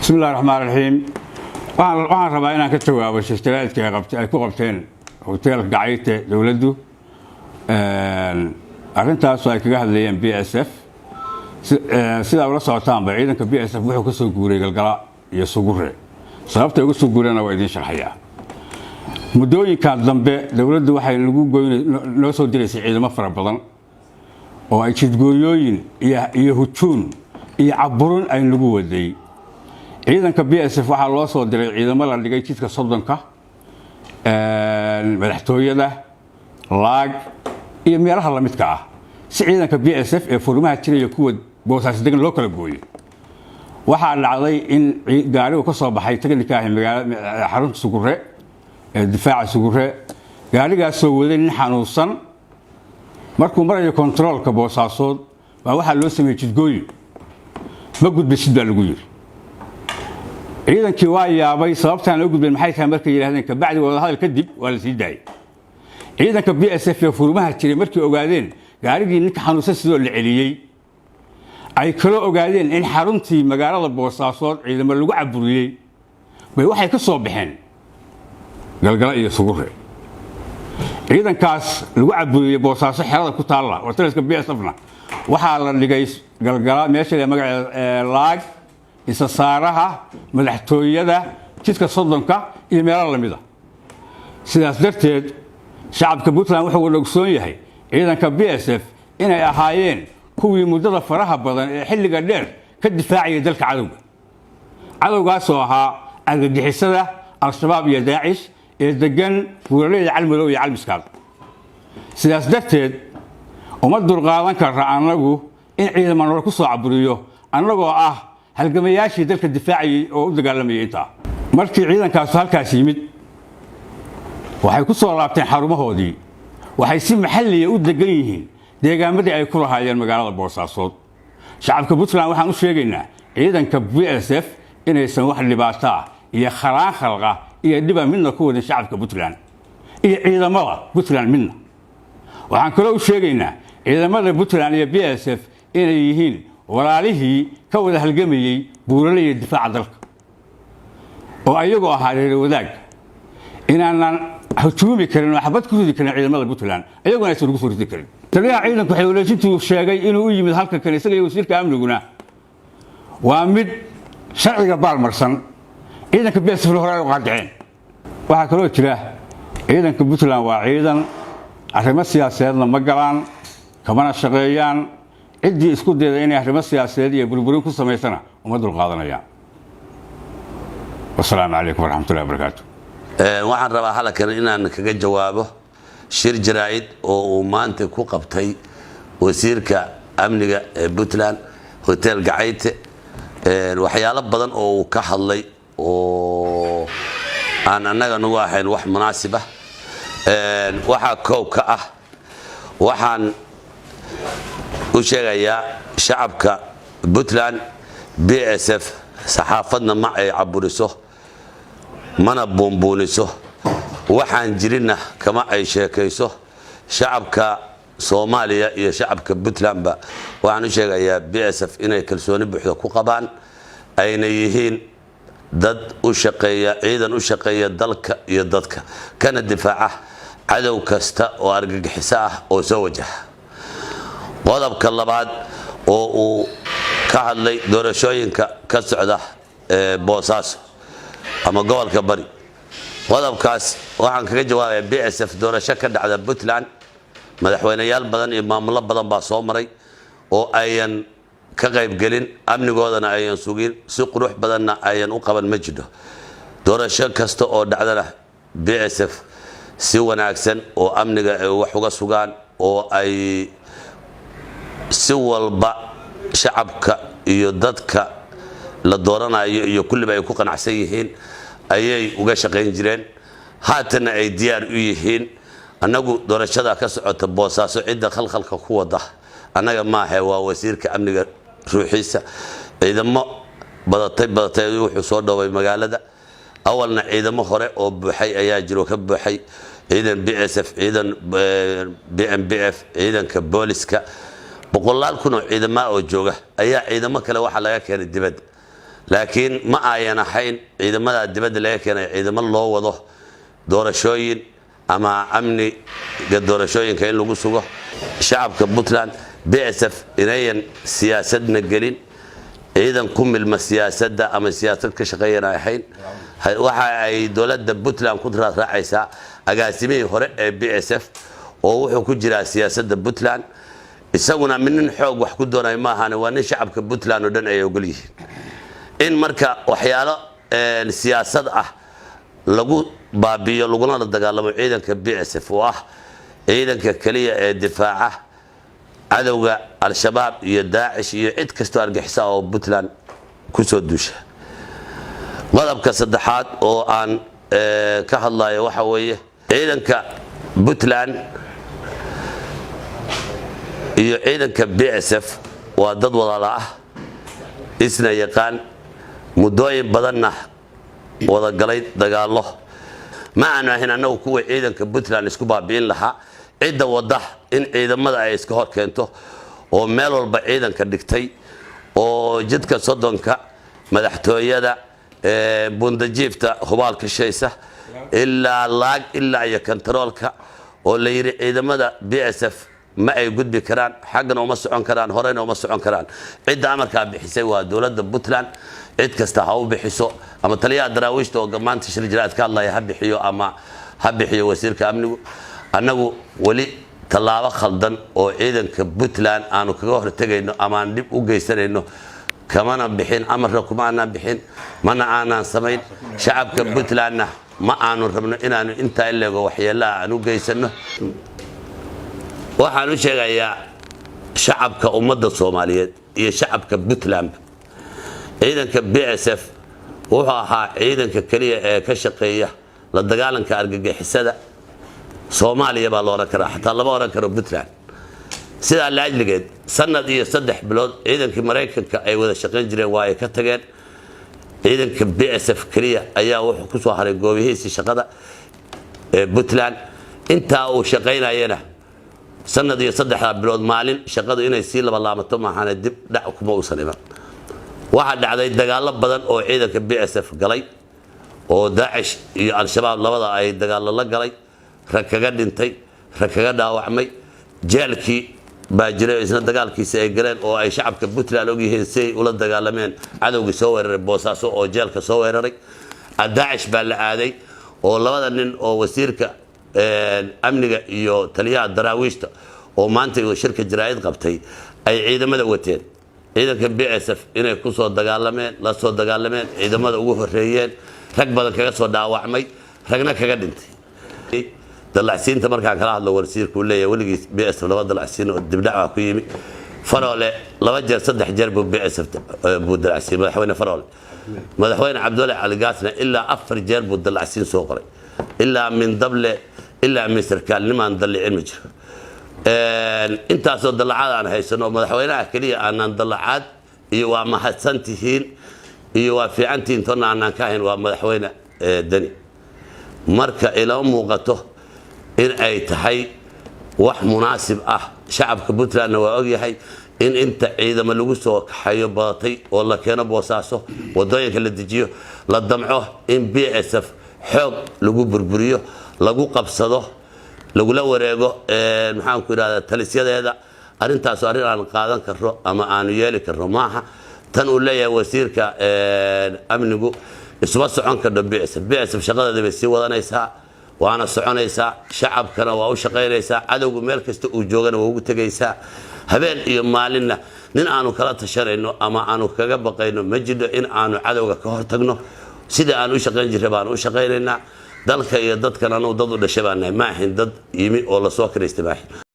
Bismi Illahi Raxmaan Raxiim. Waxaan rabaa inaan ka jawaabo shir jaraa'idka ay ku qabteen hoteelka Gacayte dowladdu. Arrintaasoo ay kaga hadlayeen BSF. Sidaa ula socotaanba, ciidanka BSF wuxuu ka soo guuray Galgala iyo Sugure. Sababta uga soo guurana waa idiin sharxayaa. Muddooyinkan dambe dowladdu waxay nagu goyn noo soo diraysay ciidamo fara badan oo ay jidgooyooyin iyo hujuun iyo caburin ay nagu waday. Ciidanka BSF waxaa loo soo diray ciidamo la dhigay jidka 30-ka, madaxtooyada, Laag iyo meelaha lamidka ah, si ciidanka BSF ee furmaha jiraya kuwa Boosaaso degan loo kala gooyo. Waxaa dhacday in gaarigu ka soo baxay technika ahi magaala xarunta Sugure ee difaaca Sugure, gaarigaasoo waday nin xanuunsan. Markuu marayo kontaroolka Boosaasood baa waxaa loo sameeyey jidgooyin. "Ma gudbisid," baa lagu yiri. Ciidankii waa yaabay. "Sababtaan loo gudbeen maxay tahay?" markay yidhahdeen, kabacdi wadahadal kadib waa la sii daayey. Ciidanka BSF ee furmaha jiray markay ogaadeen gaarigii ninka xanuunsan sidoo la celiyey, ay kaloo ogaadeen in xaruntii magaalada Boosaasood ciidamo lagu caburiyey, bay waxay ka soo baxeen Galgala iyo Sugure. Ciidankaas lagu caburiyey Boosaaso xerada ku taalla oo taliska BSF-na waxaa la dhigay Galgala, meesha la magaceeda Laag, Isasaaraha, madaxtooyada, jidka 30-ka iyo meelo lamida. Sidaas darteed, shacabka Puntland wuxuu wada ogsoon yahay ciidanka BSF inay ahaayeen kuwii muddada faraha badan ee xilliga dheer ka difaacayay dalka cadowga, cadowgaasoo ahaa argagixisada Al-Shabaab iyo Daacish ee degan buuraleyda Calmadow iyo Calmiskaad. Sidaas darteed, uma dulqaadan karra annagu in ciidamo nolol ku soo caburiyo, annagoo ah halgamayaashii dalka difaacayay oo u dagaalamayay intaa. Markii ciidankaasu halkaas yimid, waxay ku soo laabteen xarumahoodii. Waxay si maxalliya u degan yihiin deegaamadii ay ku lahaayeen magaalada Boosaasood. Shacabka Puntland waxaan u sheegaynaa ciidanka BSF inaysan wax dhibaato ah iyo khalaan khalqa iyo dhiba midna ku wadin shacabka Puntland iyo ciidamada Puntland midna. Waxaan kaloo u sheegaynaa ciidamada Puntland iyo BSF inay yihiin walaalihii ka wada halgamayey buuraleyda difaaca dalka, oo ayagoo ahaa reer wadaag, inaanan hujuumi karin oo xabad ku ridi karin ciidamada Puntland, ayaguna aysan ugu soo ridi karin. Taliyaha ciidanku xewareejintuu sheegay inuu u yimid halka kan isaga iyo wasiirka amniguna waa mid sharciga baalmarsan. Ciidanka BSF hore ay u qaadaceen. Waxaa kaloo jira, ciidanka Puntland waa ciidan arrimo siyaasadeedna ma galaan, kamana shaqeeyaan. Ciddii isku dayda inay arrimo siyaasadeed iyo burburin ku samaysana uma dulqaadanayaan. Wasalaamu calaykum waraxmatullahi wabarakaatu. Waxaan rabaa halkan inaan kaga jawaabo shir jaraa'id oo uu maanta ku qabtay wasiirka amniga ee Puntland Hotel Gacayte. Waxyaalo badan oo uu ka hadlay oo aan annaga nagu ahayn wax munaasib ah. Waxaa koow ka ah, waxaan u sheegayaa shacabka Puntland, BSF saxaafadna ma ay caburiso mana buunbuuniso, waxaan jirinna kama ay sheekayso. Shacabka Soomaaliya iyo shacabka Puntlandba waxaan u sheegayaa BSF inay kalsooni buuxda ku qabaan, ayna yihiin dad u shaqeeya, ciidan u shaqeeya dalka iyo dadka, kana difaaca cadow kasta oo argagixiso ah oo soo wajaha. Qodobka labaad oo uu ka hadlay, doorashooyinka ka socda ee Boosaaso ama gobolka Bari. Qodobkaas waxaan kaga jawaabaya, BSF doorasho ka dhacda Puntland madaxweyneyaal badan iyo maamullo badan baa soo maray oo ayan ka qaybgelin, amnigoodana ayan sugin, si qurux badanna ayan u qaban ma jidho. Doorasho kasta oo dhacdana BSF si wanaagsan oo amniga ay wax uga sugaan oo ay si walba shacabka iyo dadka la dooranayo iyo kulliba ay ku qanacsan yihiin ayay uga shaqayn jireen, haatanna ay diyaar u yihiin. Annagu doorashada ka socota Boosaaso cidda khalkhalka ku wada annaga maahe, waa wasiirka amniga ruuxiisa. Ciidamo badatay badatay wuxuu soo dhoway magaalada. Awalna ciidamo hore oo buuxay ayaa jiro, ka buuxay ciidan BSF, ciidan BMBF, ciidanka booliska, boqolaal kun oo ciidamaa oo jooga ayaa ciidamo kale waxaa laga keenay dibadda. Laakiin ma ayan ahayn ciidamada dibadda laga keenay ciidamo loo wado doorashooyin ama amniga doorashooyinka in lagu sugo. Shacabka Puntland, BSF inayan siyaasadna gelin, ciidan ku milma siyaasadda ama siyaasad ka shaqeeyana ahayn. Waxa ay dowladda Puntland ku raacaysaa agaasimihii hore ee BSF oo wuxuu ku jiraa siyaasadda Puntland. Isaguna mid nin xoog wax ku doonayo maahane, waa nin shacabka Puntland oo dhan ay ogol yihiin. In marka waxyaalo siyaasad ah lagu baabiyo laguna la dagaalamo ciidanka BSF oo ah ciidanka keliya ee difaaca cadowga Al-Shabaab iyo Daacish iyo cid kastoo argixisa oo Puntland kusoo duusha. Qodobka saddexaad oo aan ka hadlayo waxa weeye ciidanka Puntland iyo ciidanka BSF waa dad walaala ah, isna yaqaan, muddooyin badanna wadagalay dagaallo. Ma aanu ahayn annagu kuwa ciidanka Puntland isku baabi'in lahaa. Cidda wadda in ciidamada ay iska hor keento oo meel walba ciidanka dhigtay oo jidka 30-ka, madaxtooyada, bundajiifta, hubaalka shaysa, ilaa Laag, ilaa iyo kantaroolka, oo la yidhi ciidamada BSF ma ay gudbi karaan, xaggana uma socon karaan, horena uma socon karaan, cidda amarkaa bixisay waa dowladda Puntland. Cid kasta ha u bixiso, ama taliyaha daraawiishta oo maanta shir jiraad ka hadlaya ha bixiyo, ama ha bixiyo wasiirka amnigu. Annagu weli tallaabo khaldan oo ciidanka Puntland aanu kaga hortegayno ama aan dhib u geysanayno kamana bixin, amarna kuma aanaan bixin, mana aanaan samayn. Shacabka Puntlandna ma aanu rabno inaanu intaa ileego waxyeelaha aan u geysano. Waxaan u sheegayaa shacabka ummadda Soomaaliyeed iyo shacabka Puntland, ciidanka BSF wuxuu ahaa ciidanka keliya ee ka shaqeeya la dagaalanka argagixisada Soomaaliya baa la odhan karaa, xataa lama odhan karo Puntland. Sidaa laajligeed, sanad iyo 3 bilood ciidankii Maraykanka ay wada shaqayn jireen waa ay ka tageen. Ciidanka BSF keliya ayaa wuxuu ku soo haray goobihiisii shaqada ee Puntland. Intaa uu shaqaynayana, sanad iyo 3-daa bilood, maalin shaqadu inay sii labalaamato maahaane dib dhac kuma uusan iman. Waxaa dhacday dagaallo badan oo ciidanka BSF galay oo Daacish iyo Al-Shabaab labada ay dagaallo la galay, rag kaga dhintay, rag kaga dhaawacmay. Jeelkii baa jiray isna dagaalkiisa ay galeen oo ay shacabka Puntland ogyihiin si ay ula dagaalameen cadowgii soo weeraray Boosaaso oo jeelka soo weeraray. Daacish baa la aaday oo labada nin oo wasiirka amniga iyo taliyaha daraawiishta oo maanta shirka jaraa'id qabtay ay ciidamada wateen, ciidanka BSF inay ku soo dagaalameen, la soo dagaalameen, ciidamada ugu horeeyeen, rag badan kaga soo dhaawacmay, ragna kaga dhintay. Dalacsiinta markaan kala hadlo, wasiirku leeyahay weligiis BSF laba dalacsiin oo dibdhac baa ku yimi. Faroole laba jeer, saddex jeer buu BSF buu dalacsiin madaxweyne Faroole. Madaxweyne Cabdulle Cali Gaasna ilaa afar jeer buu dalacsiin soo qoray, ilaa min dable ilaa min sarkaalnimaan dallicin ma jiro. Intaasoo dallacaad aan haysano, madaxweynaha keliya aanaan dallacaad iyo waa mahadsan tihiin iyo waa fiicantihiin tonna aanaan ka ahayn waa madaxweyne Deni. Marka ilama muuqato in ay tahay wax munaasib ah. Shacabka Puntlandna waa ogyahay in inta ciidamo lagu soo kaxayo badatay oo la keeno Boosaaso, wadooyinka la dejiyo, la damco in BSF xoog lagu burburiyo, lagu qabsado, lagula wareego, maxaanku idhahdaa, talisyadeeda. Arrintaas arrin aan qaadan karno ama aanu yeeli karno maaha. Tan uu leeyahay wasiirka amnigu isuma socon karno BSF, BSF shaqadeeda bay sii wadanaysaa, waana soconaysaa, shacabkana waa u shaqaynaysaa, cadowgu meel kasta uu joogana waa ugu tegaysaa. Habeen iyo maalinna nin aanu kala tashanayno ama aanu kaga baqayno ma jidho in aanu cadowga ka hortagno. Sida aan u shaqayn jirray baanu u shaqaynaynaa. Dalka iyo dadkan anugu dad u dhashay baan nahay, ma ahayn dad yimi oo lasoo kiraystay maahin.